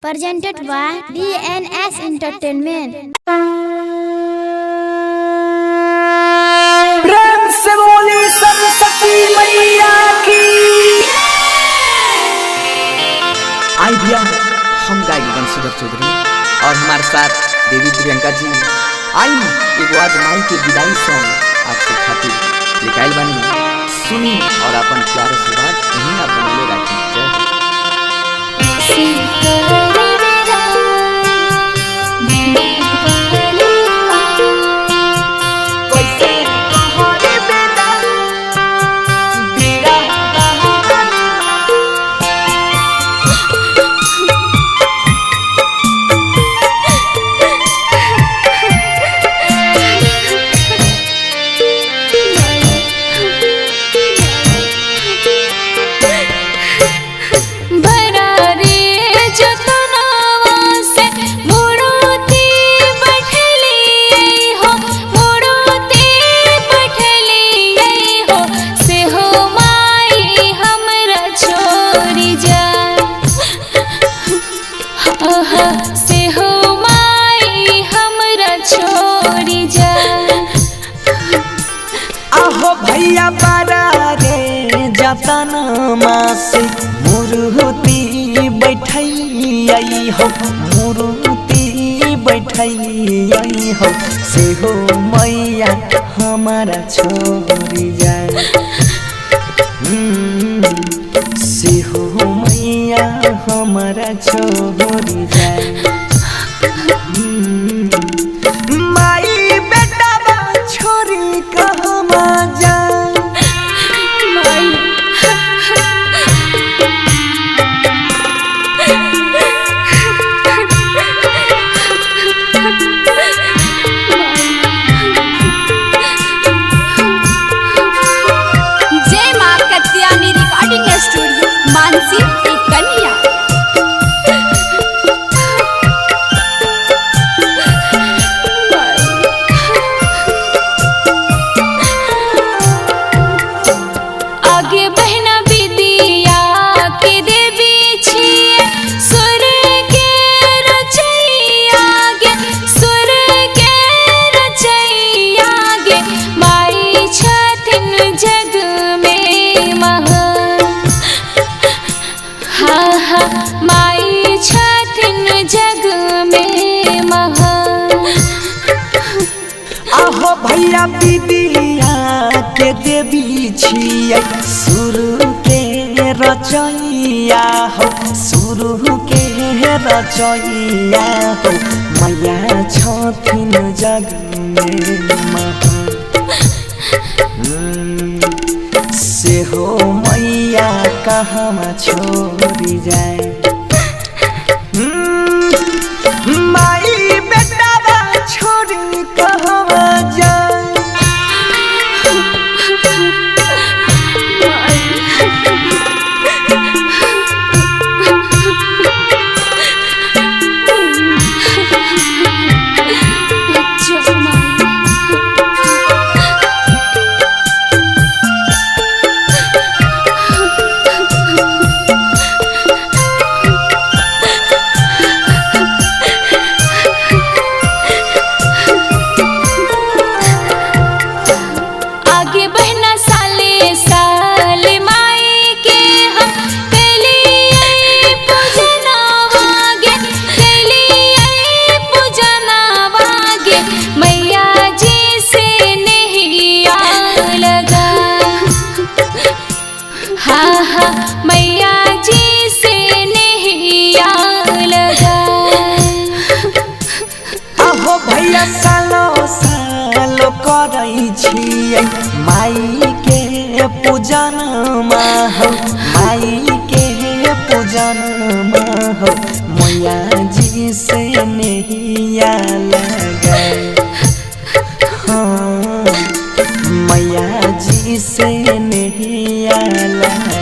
Presented by DNS Entertainment. प्रेम से बोली सरस्वती मैया की। आई भैया, हम गायक बंशीधर चौधरी और हमारे साथ देवी प्रियंका जी। आई एगो आज माई के विदाई सॉन्ग आपसे खातिर लेके आइल बानी। सुनी और अपन प्यार आशीर्वाद यहीं आप बनले राखी। जय हो। कैसे कहरे बेटा बीड़ा बहाली। भरा रे जतनावा से मुड़ोती बैठली हो, मुड़ोती बैठली हो, से हो माई हमरा छोड़ी जा, आहा, से हो माई हमरा छोड़ी जा। आहो भैया बारा रे जतन से मुरुति बैठैया हो, मुरुति बैठैया हो, से हो मैया हमारा छोड़ी जाए, से हो मैया हमारा छोड़ी जाए। माई बेटा बा छोरी कहमा जा। माई जय माँ कत्यानी रिकॉर्डिंग स्टूडियो, मानसी की कन्या। आगे बहना विदिया के देवी छिए, सुर के रचैया गे, सुर के रचैया गे, माई छथिन जग में महान, हा हा, माई छथिन जग में महान। आहो भैया दीदिया के देवी छियै, सुर के रचैया हो, सुर के रचैया हो, मैया छथिन जग में महान। से हो मैया कहमा छोड़ी जाए। माई बेटा बा छोड़ी कहवा जाए। अच्छा माई। आगे बहना साले साल माई के हम कैलिए पूजना वागे, कैलिए पूजना वागे, मैया जी से नैया लगा, हा हा, मैया जी से नैया लगा। आहो भैया सालो सालो करै छियै माई के पूजन हो, माई के पूजन हो, मैया जी से नैया लगा, हाँ, मैया जी से नैया लगा।